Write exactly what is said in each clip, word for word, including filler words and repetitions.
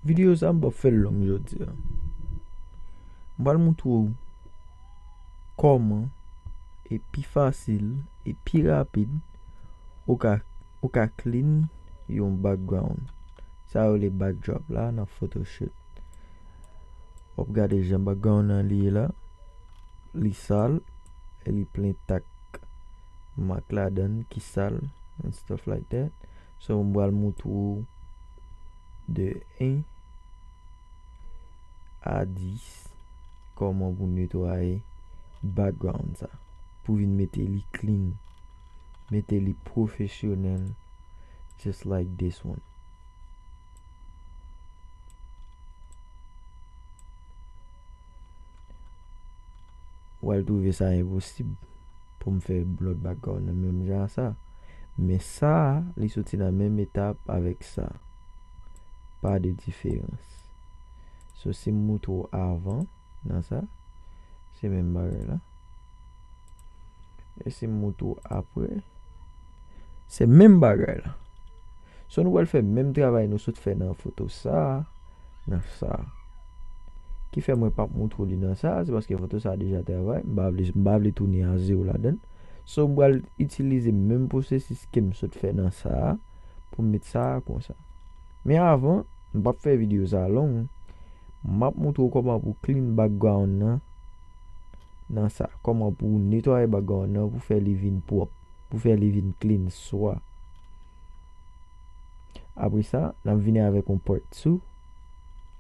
Videyo sa a, m p ap fè l long jodi a. M pral montre w kòman e pi fasil e pi rapid ou ka, ou ka clean yon background. Sa yo rele backdrop la nan Photoshop. W ap gade jan background nan li ye la. Li sal, e li plen tak mak ladan l ki sal, and stuff like that. So, m pral montre w de en a dis kòman pou netwaye background sa. Pou vin mete li clean, mete li pwofesyonèl, just like this one. W al twouve sa enposib pou m fè lòt background nan menm jan sa. Men sa a, li soti nan menm etap avèk sa. Pa de diferans. So, si m montre w avan nan sa, se menm bagay la. E si m montre w apre, se menm bagay la. So, nou pral fè menm travay nou sot fè nan foto sa a, nan sa a. Ki fè mwen p ap montre w li nan sa a, se paske foto sa a deja travay. M pa vle, m pa vle tounen a zewo ladan l. So, m pral itilize menm pwosesis ke m sot fè nan sa a pou m met sa a konsa. Men avan, m p ap fè videyo sa a long. M ap montre w kòman pou clean background nan, nan sa. Kòman pou netwaye background nan pou fè li vin pwòp, pou fè li vin clean swa. Apre sa, n ap vini avèk yon part two.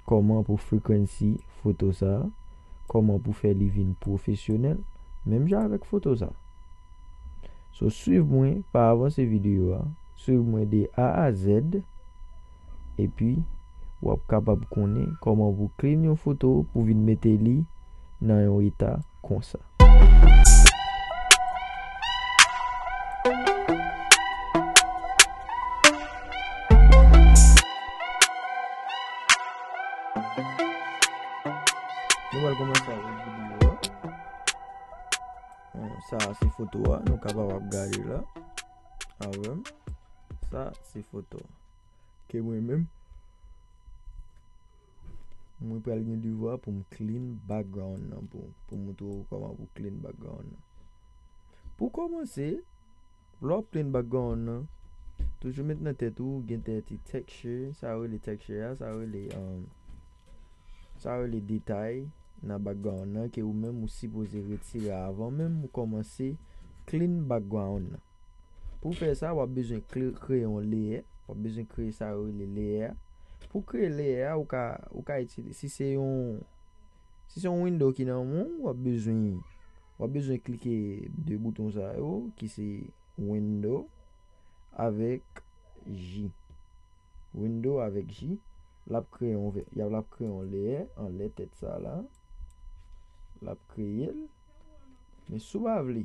Kòman pou frequency foto sa a, kòman pou fè li vin pwofesyonèl, menm jan avèk foto sa a. So, swiv mwen, pa avanse videyo a, swiv mwen de A a Z, epi w ap kapab konnen kòman pou clean yon foto pou vin mete li nan yon eta konsa. Nou pral kòmanse avèk videyo a. Bon, sa a se foto a, nou kapab ap gade la avè m. Sa se foto a. Ke mwen menm, mwen pral gen devwa pou m clean background nan pou, pou montre w kòman pou clean background nan. Pou kòmanse, lè w ap clean background nan, toujou met nan tèt ou, gen tèt texture, sa yo rele texture a, sa yo rele, um, sa yo rele detay nan background nan ke ou menm ou sipoze retire avan menm ou kòmanse clean background nan. Pou fè sa, w ap bezwen kre-, kreye yon layer, w ap bezwen kreye sa yo rele layer. Pou kreye layer a, ou ka, ou ka itilize, si se yon, si se yon window ki nan men w, w ap bezwen, w ap bezwen klike de bouton sa yo, ki se window avèk J. Window avèk J, l ap kreye yon vè-, y ap, l ap kreye yon layer anlè tèt sa la. L ap kreye l. Men si w pa vle,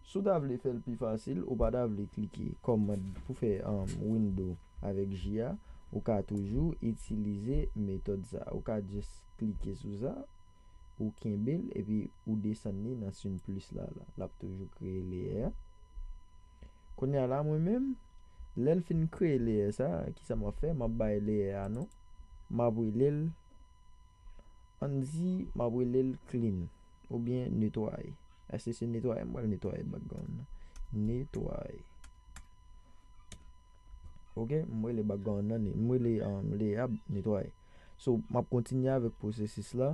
si w ta vle fè l pi fasil, ou pa ta vle klike command pou fè, um, window avèk J a, ou ka toujou itilize metòd sa. Ou ka just klike sou sa, ou kenbe l, epi ou desann li nan siy plis la, la. L ap toujou kreye layer a. Kounye a la, mwen menm, lè l fin kreye layer sa, kisa m ap fè? M ap bay layer a non. M ap rele l, ann di, m ap rele l clean, oubyen netwaye. Èske se netwaye? M pral netwaye background nan. Netwaye. Ok, m rele background nan, ne-, m rele, um, layer a netwaye. So, m ap kontinye avèk pwosesis la.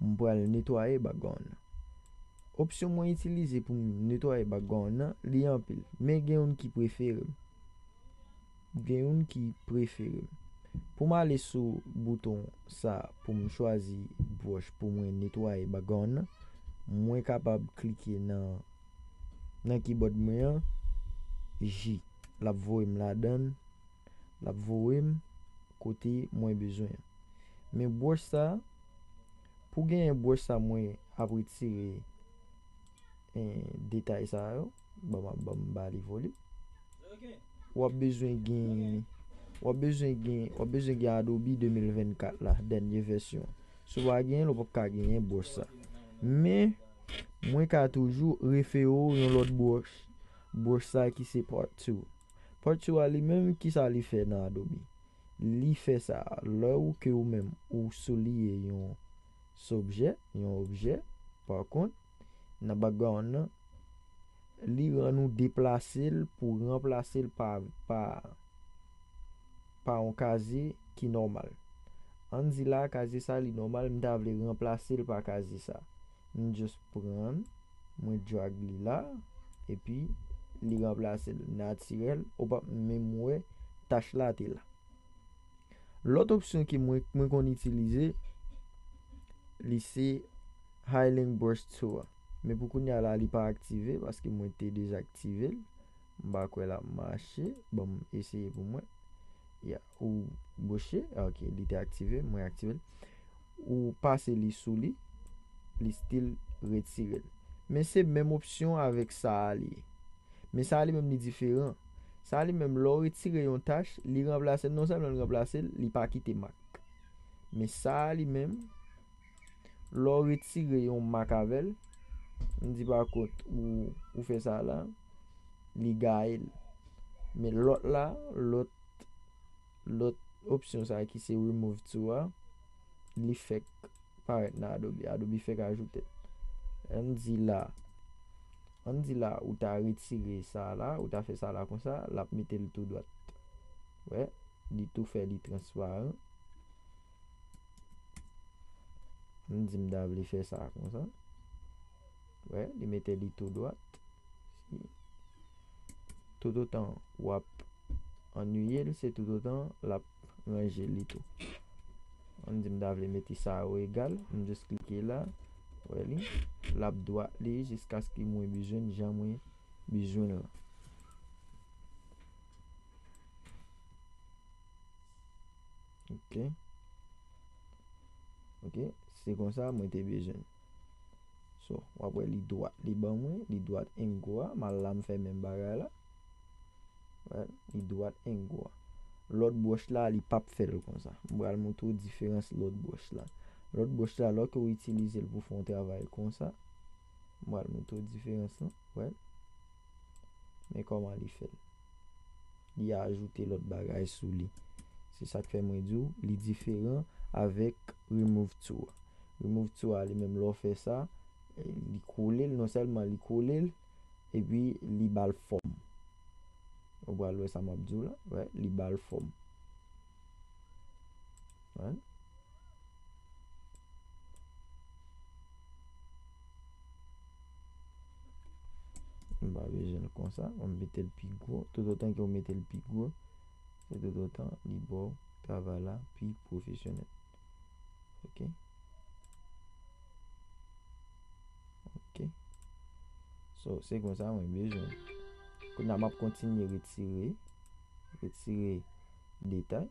M pral netwaye background nan. Opsyon mwen itilize pou m netwaye background nan, li anpil. Men gen youn ki prefere m. Gen youn ki prefere m. Pou m ale sou bouton sa pou m chwazi brush pou mwen netwaye background nan, mwen kapab klike nan, nan keyboard mwen an, J. L ap voye m ladan l, l ap voye m kote mwen bezwen an. Men brush sa, pou genyen brush sa mwen ap retire, eh, detay sa yo. Ban m, ban m ba li volim. W ap bezwen gen, w ap bezwen gen, w ap bezwen gen Adobe de mil vennkat la, dènye vèsyon. Si w pa genyen l, ou p ap ka genyen brush sa. Men, mwen ka toujou refere w yon lòt brush, brush sa ki se part two. Part two a li menm, kisa li fè nan Adobe? Li fè sa lè ou ke ou menm ou souliye yon objè, yon objè, pa kont, nan background nan, li rann ou deplase l pou ranplase l pa, pa, pa yon kazye ki nòmal. Ann di la, kazye sa li nòmal, m ta vle ranplase l pa kazye sa. M just pran l, mwen drag li la, epi li ranplase l natirèl, ou p ap menm wè tach la te la. Lòt opsyon ke mwen, mwen konn itilize, li se Highland Brush Tool. Men pou kounye a la, li pa aktive paske mwen te dezaktive l. M pa kwè l ap mache. Ban m eseye pou mwen. Ya, ou bouche. Ok, li te aktive, mwen aktive l. Ou pase li sou li, li still retire l. Men se menm opsyon avèk sa a li ye. Men sa a li menm li diferan. Sa a li menm, lè w retire yon tach, li ranplase l, non sèlman li ranplase l, li pa kite mak. Men sa a li menm, lè w retire yon mak avè l, m di pa kont ou, ou fè sa la, li gaye l. Men lòt la, lòt, lòt opsyon sa a ki se remove tool a, li fèk parèt nan Adobe. Adobe fèk ajoute l. Ann di la, ann di la, ou ta retire sa la, ou ta fè sa la konsa, l ap mete l tou dwat. Wè, li tou fè li transparan. Ann di m ta vle fè sa konsa. Wè, li mete li tou dwat. Si. Toutotan w ap annuye l, se toutotan l ap ranje li tou. Ann di m ta vle mete sa yo egal, m just klike la, wè li, l ap dwat li jiskaske mwen bezwen l jan mwen bezwen l lan. Ok. Ok, se konsa mwen te bezwen l. So, w ap wè li dwat, li ban mwen, li dwat angle a, m al la m fè menm bagay la. Wè, li dwat angle a. Lòt bwòch la, li p ap fè l konsa. M pral montre w diferans lòt bwòch la. Lòt bwòch la, lè ke w itilize l pou fè yon travay konsa, m pral montre w diferans lan. Wè. Men kòman li fè l. Li ajoute lòt bagay sou li. Se sa k fè mwen di w, li diferan avèk remove tool. Remove tool a li menm lè w fè sa, eh, li kole l, non sèlman li kole l, epi li ba l fòm. Ou pral wè sa m ap di w la, wè, li ba l fòm. Wè. M pa bezwen l konsa, m mete l pi gwo. Toutotan ke w mete l pi gwo, se toutotan li ba w travay la pi pwofesyonèl. Ok. Ok. So, se konsa mwen bezwen. Kounye a m ap kontinye retire, retire detay.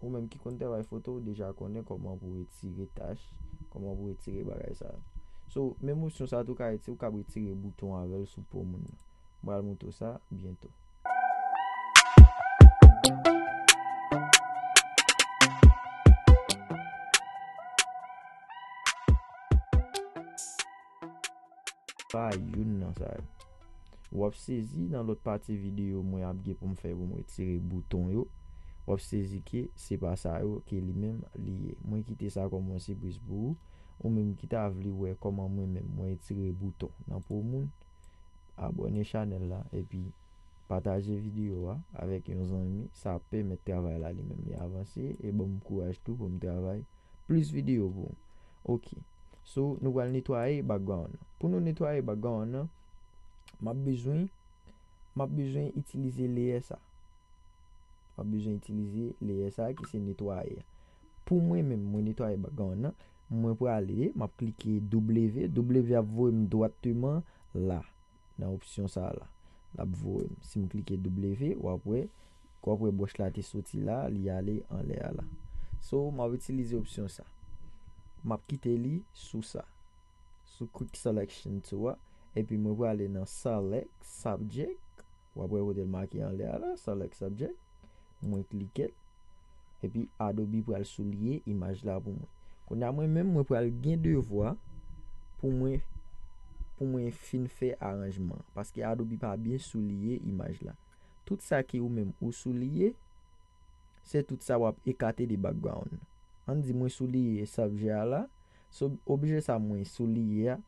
Ou menm ki konn travay foto, ou deja konnen kòman pou retire tach, kòman pou retire bagay sa yo. So, menm opsyon sa tou ka retire, ou kab retire bouton avè l sou po moun nan. M pral montre w sa byento. Pa youn nan sa yo. W ap sezi nan lòt pati videyo mwen ap gen pou m fè pou m retire bouton yo. W ap sezi ke se pa sa yo ke li menm li ye. Mwen kite sa kòm yon sipriz pou ou. Ou menm ki ta vle wè kòman mwen menm mwen retire bouton nan po moun, abòne chanèl la epi pataje videyo a avèk yon zanmi. Sa ap pèmèt travay la li menm li avanse e ban m kouraj tou pou m travay plis videyo pou ou. Ok. So, nou pral netwaye background nan. Pou nou netwaye background nan, m ap bezwen, m ap bezwen itilize layer sa. M ap bezwen itilize layer sa ki se netwaye a. Pou mwen menm, mwen netwaye background nan, mwen prale, m ap klike W, W ap voye m dwatman la, nan opsyon sa la. L ap voye m. Si m klike W, w ap wè, w ap wè bwòch la te soti la, li ale anlè a la. So, m ap itilize opsyon sa. M ap kite li sou sa. Sou Quick Selection tool a. Epi mwen prale nan Select Subject. W ap wè kote l make anlè a la, Select Subject. Mwen klike l. Epi Adobe pral souliye imaj la pou mwen. Kounye a mwen menm, mwen pral gen devwa pou mwen, pou mwen fin fè aranjman an. Paske Adobe pa byen souliye imaj la. Tout sa ke ou menm ou souliye, se tout sa w ap ekate de background. Ann di mwen souliye subject a la. So, objè sa mwen souliye a,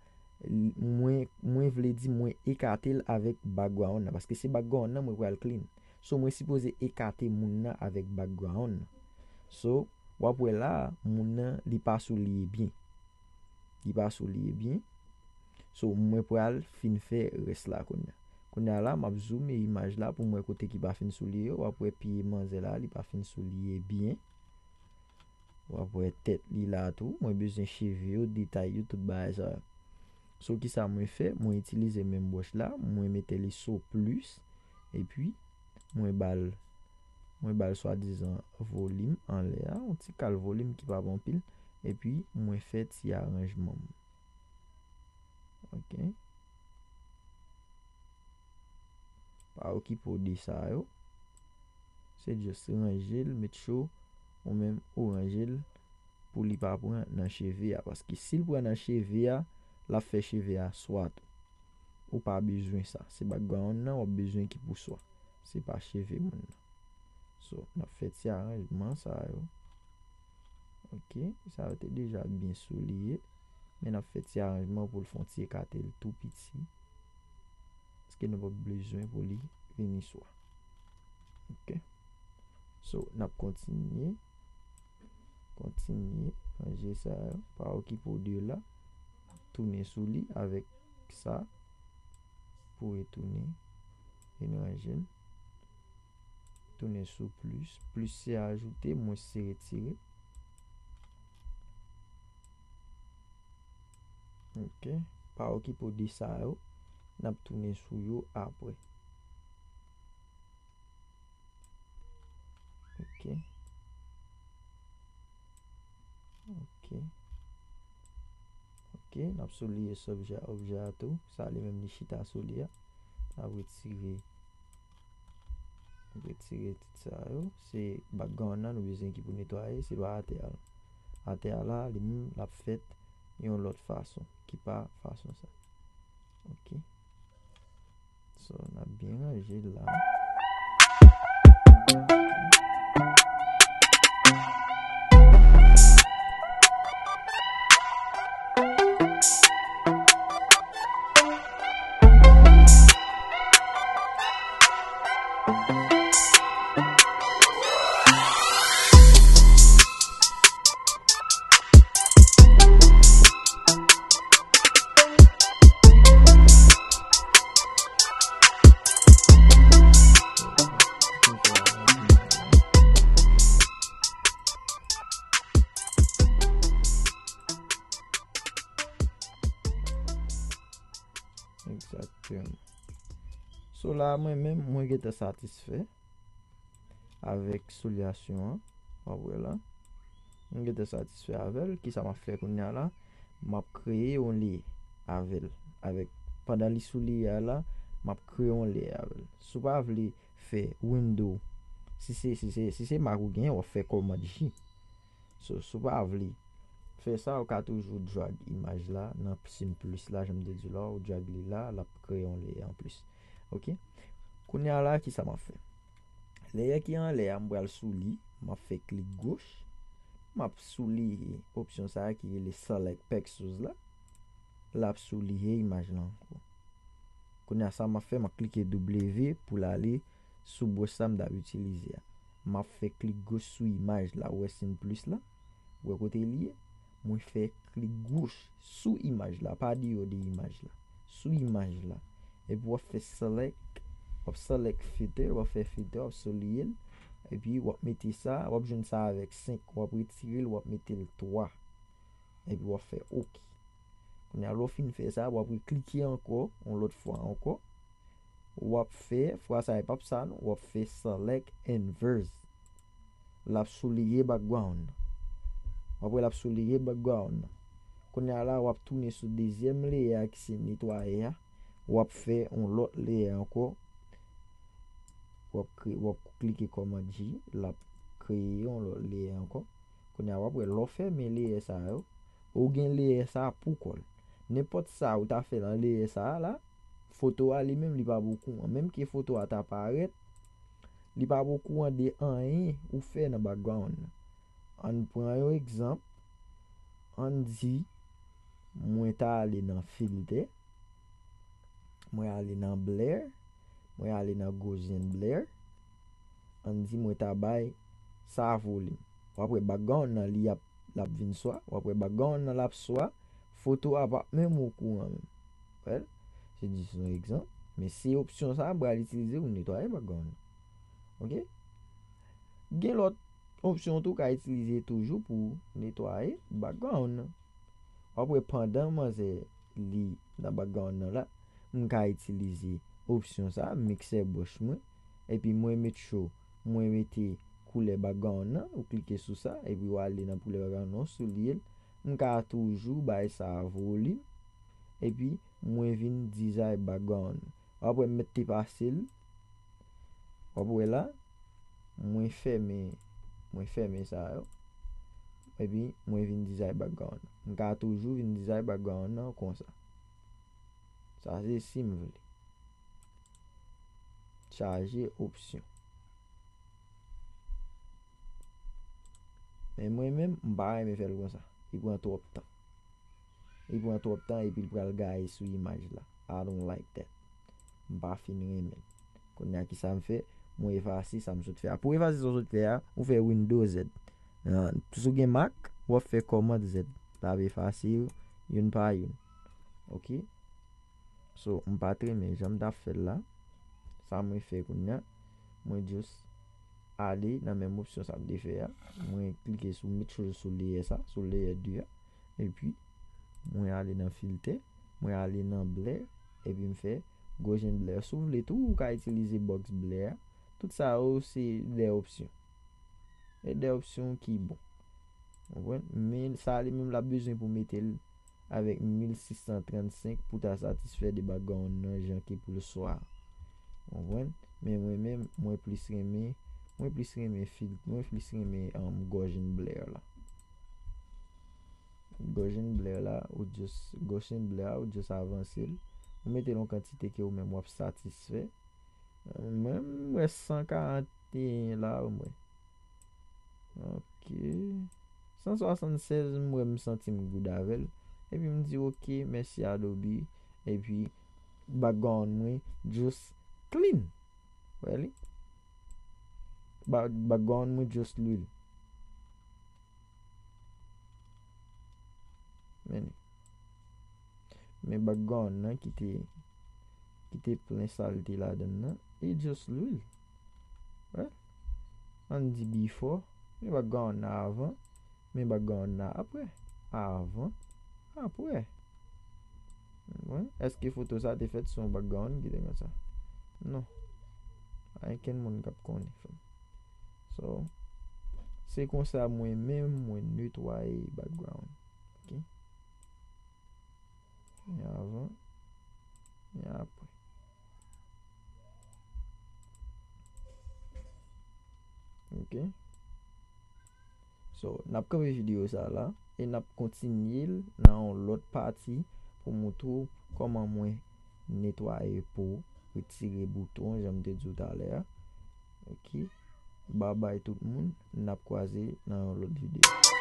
mwen, mwen vle di mwen ekate l avèk background nan, paske se background nan mwen pral clean. So, mwen sipoze ekate moun nan avèk background nan. So, w ap wè la, moun nan, li pa souliye byen. Li pa souliye byen. So, mwen pral fin fè rès la kounye a. Kounye a la, m ap zoome imaj la pou m wè kote ki pa fin souliye yo. W ap wè pye manzè la, li pa fin souliye byen. W ap wè tèt li la tou. Mwen bezwen cheve yo, detay yo, tout bagay sa yo. So, kisa mwen fè? Mwen itilize menm brush la, mwen mete li sou plis, epi mwen ba l, mwen ba l swadizan volim anlè a, yon ti kal volim ki pa bon anpil, epi mwen fè ti aranjman m. Ok. Pa okipe w de sa yo. Se just ranje l, make sure ou menm ou ranje l pou li pa pran nan cheve a. Paske si l pran nan cheve a, l ap fè cheve a swa tou. Ou pa bezwen sa. Se background nan w ap bezwen ki pou swa. Se pa cheve moun nan. So, n ap fè ti aranjman sa yo. Ok, sa yo te deja byen souliye. Men n ap fè ti aranjman pou l fè yon ti ekate l tou piti. Paske nou p ap bezwen pou li vini swa. Ok. So, n ap kontinye. Kontinye ranje sa yo. Pa okipe w de la. Tounen sou li avèk sa. Pou retounen. Vin ranje l. Tounen sou plis. Plis se ajoute, mwens se retire. Ok. Pa okipe w de sa yo. N ap tounen sou yo apre. Ok. Ok. Ok. N ap souliye subject a, objè a tou. Sa li menm li chita sou li a. N ap retire. Retire tout sa yo. Se background nan nou bezwen ki pou netwaye. Se pa atè a. Atè a la, li menm, l ap fèt yon lòt fason. Ki pa fason sa. Ok. So, n ap byen ranje l la. Egzakteman. So la, mwen menm, mwen gentan satisfè avèk soulyasyon an. W ap wè la. Mwen gentan satisfè avè l. Kisa m ap fè kounye a la? M ap kreye yon layer avè l. Avèk, pandan li sou layer a la, m ap kreye yon layer avè l. Si w pa vle fè window, si se, si se, si se Mac ou genyen, w ap fè command J. So, si w pa vle fè sa, ou ka toujou drag imaj la nan siy plis la, jan m te di w la, ou drag li la, l ap kreye yon layer anplis. Ok? Kounye a la, kisa m ap fè? Layer ki anlè a, m pral sou li, m ap fè klik goch, m ap souliye opsyon sa a ki rele Select Pixels la. L ap souliye imaj la ankò. Kounye a, sa m ap fè, m ap klike W pou l ale sou brush sa m t ap itilize a. M ap fè klik goch sou imaj la, ou wè siy plis la, ou wè kote li ye? Mwen fè klik goch sou imaj la, pa deyò de imaj la. Sou imaj la. Epi w ap fè select, w ap select filter, w ap fè filter, w ap souliye l. Epi w ap mete sa, w ap jwenn sa avèk senk, w ap retire l, w ap mete l twa. Epi w ap fè ok. Kounye a, lè w fin fè sa, w ap reklike ankò, yon lòt fwa ankò. W ap fè, fwa sa a, e p ap sa non, w ap fè select inverse. L ap souliye background nan. W ap wè l ap souliye background nan. Kounye a la, w ap tounen sou dezyèm layer a ki se netwaye a. W ap fè yon lòt layer ankò. W ap kre-, w ap klike command J, l ap kreye yon lòt layer ankò. Kounye a, w ap wè, lè w fèmen layer sa yo, ou gen layer sa pou kò l. Nenpòt sa ou ta fè nan layer sa a la, foto a li menm li pa pou kouran. Menm ke foto a ta parèt, Li pa okouran de anyen ou fè nan background nan. Ann pran yon egzanp. Ann di, mwen ta ale nan filtè, mwen ale nan blur, mwen ale nan Gaussian blur. Ann di, mwen ta bay sa volim. W ap wè background nan li ap, l ap vin swa, w ap wè background nan l ap swa, foto a p ap menm okouran menm. Well, se jis yon egzanp, men se opsyon sa a m pral itilize pou netwaye background nan. Ok? Gen lòt opsyon tou w ka itilize toujou pou netwaye background nan. W ap wè pandan manzè li nan background nan la, m ka itilize opsyon sa, mixer brush mwen, epi mwen met show, mwen mete koulè background nan, ou klike sou sa, epi w ale nan koulè background nan, w souliye l, m ka toujou bay sa volim, epi mwen vin dizay background. W ap wè m mete pase l, w ap wè la, mwen fèmen, mwen fèmen sa yo, epi mwen vin dizay background. M ka toujou vin dizay background nan konsa. Sa se si m vle. Chaje opsyon. Men mwen menm, m pa renmen fè l konsa. Li pran twòp tan. Li pran twòp tan epi l pral gaye sou imaj la. I don't like that. M pa fin renmen l. Kounye a kisa m fè? Mwen efase sa m sot fè a. Pou efase sa w sot fè a, ou fè Windows Z. Ah, si w gen Mac, w ap fè Command Z. L ap efase yo youn pa youn. Ok? So, m pa t renmen jan m t ap fè l la. Sa mwen fè kounye a, mwen just ale nan menm opsyon sa m te fè a. Mwen klike sou, met sou, sou layer sa, sou layer de a. Epi, mwen ale nan filtè, mwen ale nan blur, epi m fè Gaussian blur. Si w vle tou, ou ka itilize box blur a. Tout sa yo, se de opsyon. E de opsyon ki bon. Konprann? Men sa li menm l ap bezwen pou mete l avèk mil sis san trannsenk pou ta satisfè de background nan jan ke pou l swa. Konprann? Men mwen menm, mwen plis renmen, mwen plis renmen fil, mwen plis renmen, um, Gaussian blur la. Gaussian blur la, ou just, Gaussian blur a, ou just avanse l. Ou mete l yon kantite ke ou menm w ap satisfè. Mwen, m wè san karanteyen la, mwen. Ok. San swasannsèz, m wè m santi m good avè l. Epi m di, ok, mèsi Adobe. Epi, background mwen just clean. Wè li? Ba-, background mwen just lwil. Men li. Men background nan ki te, ki te plen salte ladan l nan, e just lwil. Right? Ann di before, men background nan avan, men background nan apre. Avan, apre. Bon, èske foto sa te fèt sou yon background ki te konsa? Non. Pa gen kenn moun k ap konnen, frè m. So, se konsa mwen menm, mwen netwaye background. Ok? Yon avan, yon apre. Ok? So, n ap kanpe videyo sa la e n ap kontinye l nan yon lòt pati pou montre w kòman mwen netwaye po, retire bouton, jan m te di w talè a. Ok? Babay tout moun, n ap kwaze nan yon lòt videyo.